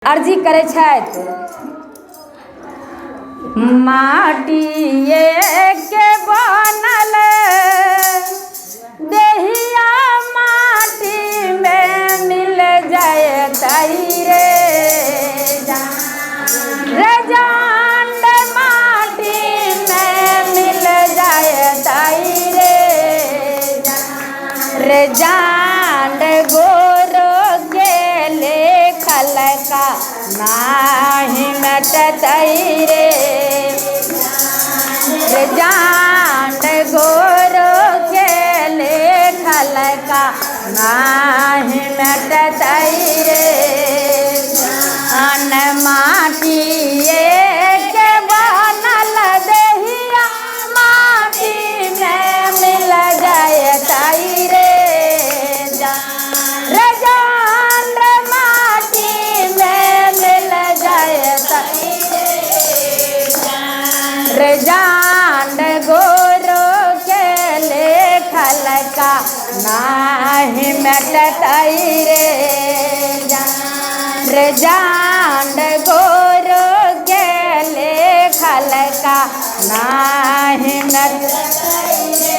अर्जी करै छथि। माटिए के बनल देहिया माटी में मिल जयतै रे जान, रे जान माटी में मिल जयतै रे जान, रे जान गोरो के लेखल का नाही मेटतै रे, रे जान गोरो के लेखल का नाही मेटतै रे। अन माटिए के बनल देहिया माटी में मिल जयतै रे जान, रे जान रे माटी में मिल जयतै रे जान, रे जान गोरो के लेखल का नाही मेटतै रे जान, रे जान गोरो के लेखल का नाही मेटतै रे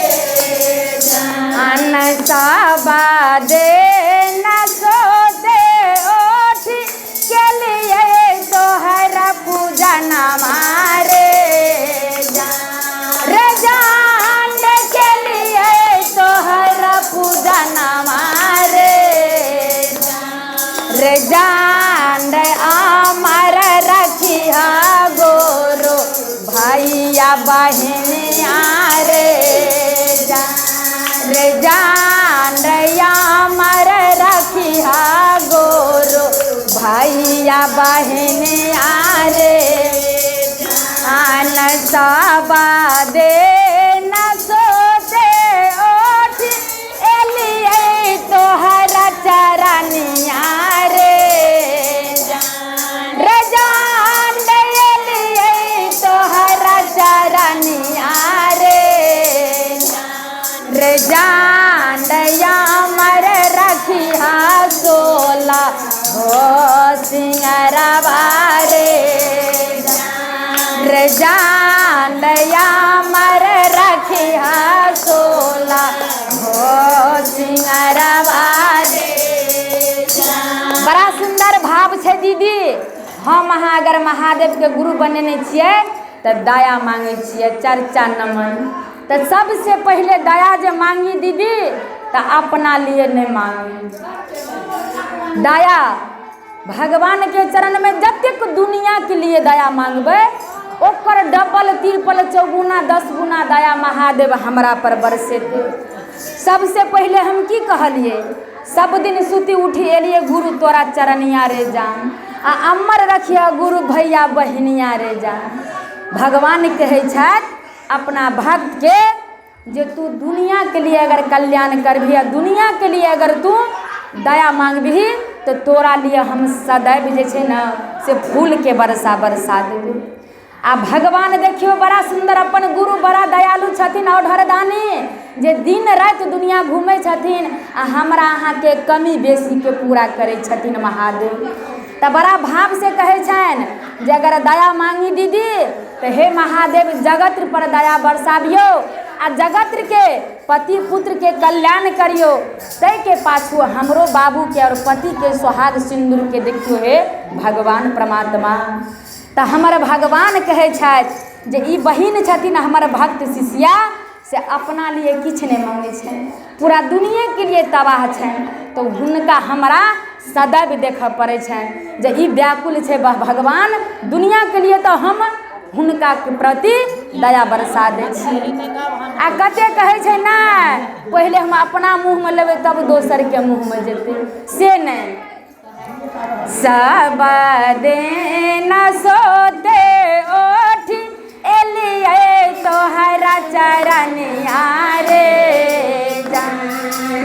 जान। साबा दे न सोते ओठी के लिए तोहरा पूजा न मारे जान, रे जान के लिए तोहरा पूजा न मारे जान, रे जान अमर रखिया गोरो भैया बहिनिया रे जान, रे जान अमर रखिया गोरो भैया बहिनिया रे जान। साबा दे न सोते ओठी एलिए तोहरा चरनिया रे जान, रे जान एलिए तोहरा चरनिया रे जान, रे जान अमर रखिया सोला हो सिंगरवा रे जान, रे जान अमर रखिया सोला हो सिंगरवा रे जान। बड़ा सुंदर भाव छै दीदी। हम अहाँ अगर महादेव के गुरु बनेने छियै तऽ दया मांगै छियै, चर्चा नमन। तऽ सबसे पहिले दया जे मांगी दीदी तऽ अपना लिए नहि मांगी। दया भगवान के चरण में जतेक दुनिया के लिए दया मांगबै ओकर डबल तिरपल चौगुना 10 गुना दया महादेव हमरा पर बरसेतै। सबसे पहिले हम की कहलियै, सब दिन सुति उठी एलियै गुरु तोरा चरनिया रे जान, आ अमर रखिया गुरु भैया बहिनिया रे जान। भगवान कहै छथि अपना भक्त के जे तू दुनिया के लिए अगर कल्याण करबही आ दुनिया के लिए अगर तू दया मांगबही तऽ तोरा लिए हम सदैव जे छै ने से फूल के वर्षा बरसा देबै। आ भगवान देखियौ बड़ा सुन्दर अपन गुरु बड़ा दयालु छथिन और ढरदानी जे दिन राति दुनिया घूमै छथिन आ हमरा अहाँके कमी बेसीके पूरा करै छथिन महादेव। तऽ बड़ा भाव से कहै छनि जे अगर दया मांगी दीदी तऽ हे महादेव जगत पर दया बरसाबियौ आ जगत के पति पुत्र के कल्याण करियौ। ताहिके पाछू हमरो बाबूके और पतिके सोहाग सिन्दूरके देखियौ हे भगवान परमात्मा। तऽ हमर भगवान कहै छथि जे ई बहिन छथिन हमर भक्त शिष्या, से अपना लिए किछु नहि मांगै छनि, पूरा दुनियाके लिए तबाह छनि। तऽ हुनका हमरा सदैव देखऽ पड़ै छनि जे ई व्याकुल छै भगवान दुनियाके लिए, तऽ हम हुनका के प्रति दया बरसा दै छियै। आ कते कहै छै नहि पहिले हम अपना मुँहमे लेबै तब दोसरके मुँहमे जेतै, से नहि। सब दिन सोते ओठी एलिए तोहरा चरनिया रे जान,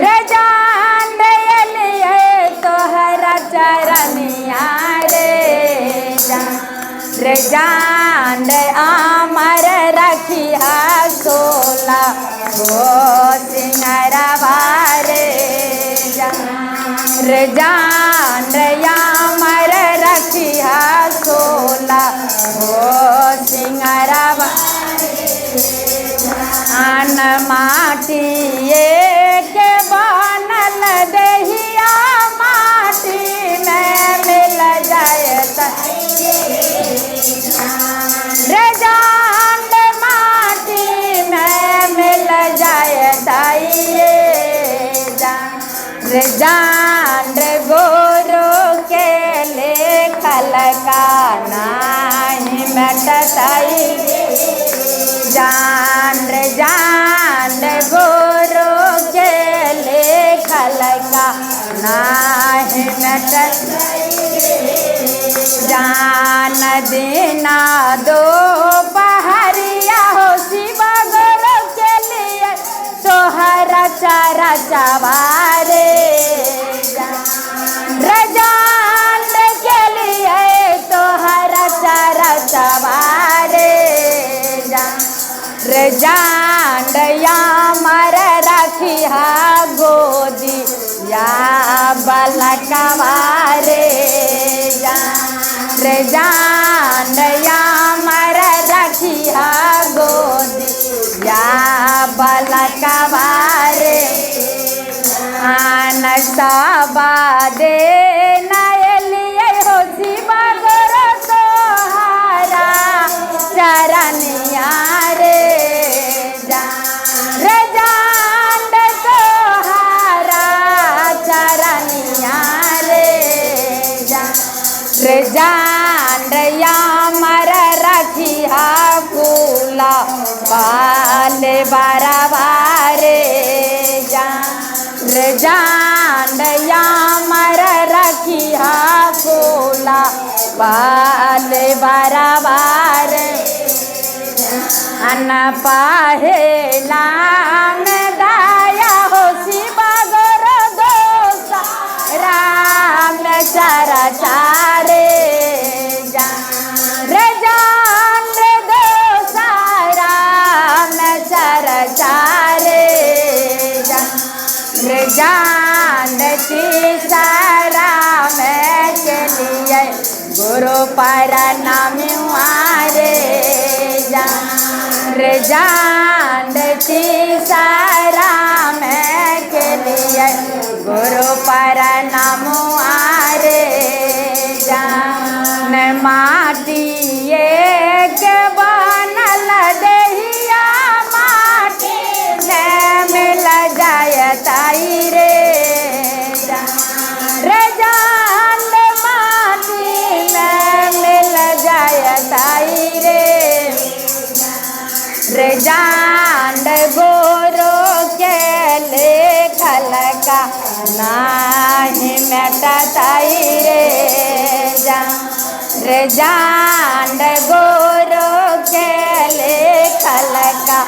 रे जान एलिए तोहरा चरनिया रे जान, रे जान अमर रखिया सोला हो सिंगरवा रे जान, रे जान अमर रखिया जान गोरो के लेखल का नाही मेटतई जान जान गोरो के लेखल का नाही मेटतई जान देना दो पहरिया हो शिवा गोरो के लिए तोहरा चारा चवारे रजान के लिए तोहरा चारा चवारे रजान या मर रखिया गोदी या बलकवारे रजान या मर रखिया गोदी या बलकवारे आन साबा दे नयलिए हो शिवा गोरो तोहारा चरनिया रे रे जान तोहारा चरनिया रे रे जान या मर रखिया फूला पाल बरबारे जान रे जान या मर रखिया फूला पाल बरबार अन पाहेला में दाया हो शिवा गोरो दोसा राम चारा चारे जान रे जान रे दोसा राम चारा चारे जान रे जान तीसरा में के लिए गुरु पर नाम रे जान रे जान तीसरा में के लिए गुरु पर नाम रे जान माटी के बनल देहिया माटी में मिल जाय ताई रे जान रे जान माटी में मिल जाय ताई रे रे जान गोरो के लेखल का नाही मेटतई रे जान रे जान गोरो के लेखल का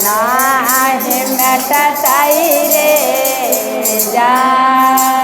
नाही मेटतई रे जान।